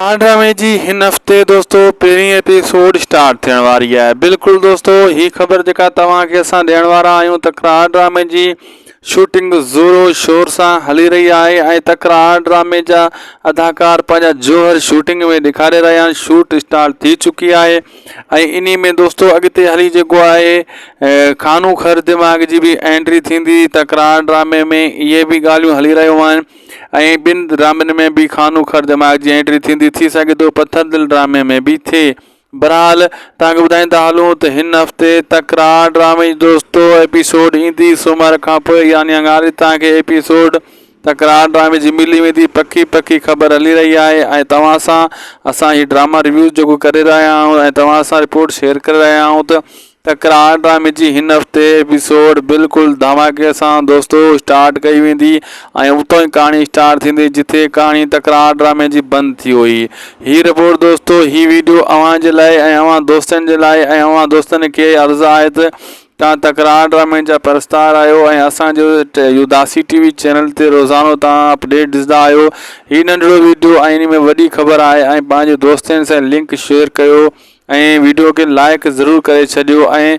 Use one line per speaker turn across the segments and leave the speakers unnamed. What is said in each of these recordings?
تڪرار ڊرامي جي هن هفتي دوستو پهرين ايپيسوڊ اسٽارٽ ٿيڻ واري آهي بلڪل دوستو هي خبر جيڪا توهان کي اسان ڏيڻ وارا آهيون تڪرار ڊرامي جي شوٽنگ زورو شور سان هلي رهي آهي ۽ تڪرار ڊرامي جا اداڪار پنهنجا جوهر شوٽنگ ۾ ڏيکاري رهيا آهن شوٽ اسٽارٽ ٿي چڪي آهي ۽ انهي ۾ دوستو اڳتي هلي جيڪو آهي خانو خر دماغ جي به انٽري ٿيندي تڪرار ڊرامي ۾ اهي به ڳالهيون هلي رهيون آهن ۽ ٻن ڊرامن ۾ به خانو خر دماغ جي انٽري ٿيندي ٿي سگهي ٿو پٿر دل ڊرامي ۾ به ٿئي بھرحال توهان کي ٻڌائيندا هلون ته هن هفتي تڪرار ڊرامي جي دوستو ايپيسوڊ ايندي سومر کان پوء يعني اڱاري توهان کي ايپيسوڊ تڪرار ڊرامي جي ملي ويندي پڪي پڪي خبر هلي رهي آهي ۽ توهان سان اسان هي ڊراما ريويوز جيڪو ڪري رهيا آهيون ۽ توهان سان رپورٽ شيئر ڪري رهيا آهيون ته تڪرار ڊرامي جي هن هفتي ايپيسوڊ بلڪل ڌماڪي سان دوستو اسٽارٽ ڪئي ويندي ۽ اتان ئي ڪهاڻي اسٽارٽ ٿيندي جٿي ڪهاڻي تڪرار ڊرامي جي بند ٿي هئي هي رپورٽ دوستو هي ويڊيو اوهان جي لاء ۽ اوهان دوستن جي لاء ۽ اوهان دوستن کي عرض آهي ته توهان تڪرار ڊرامي جا پرستار آهيو ۽ اسان جو يوداسي ٽي وي چينل تي روزانو توهان اپڊيٽ ڏسندا آهيو هي ننڍڙو ويڊيو ۽ ان ۾ وڏي خبر آهي ۽ پنهنجي دوستن سان لنڪ شيئر ڪيو ۽ ويڊيو کي لائيڪ ضرور ڪري ڇڏيو ۽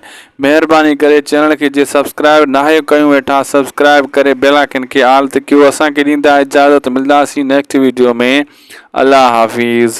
مهرباني ڪري چينل کي جي سبسڪرائب ناهيو ڪيون ويٺا سبسڪرائب ڪري بيل آئيڪن کي آل تي ڪيو اسان کي ڏيندا اجازت ملداسين نيڪسٽ ويڊيو ۾ الله حافظ.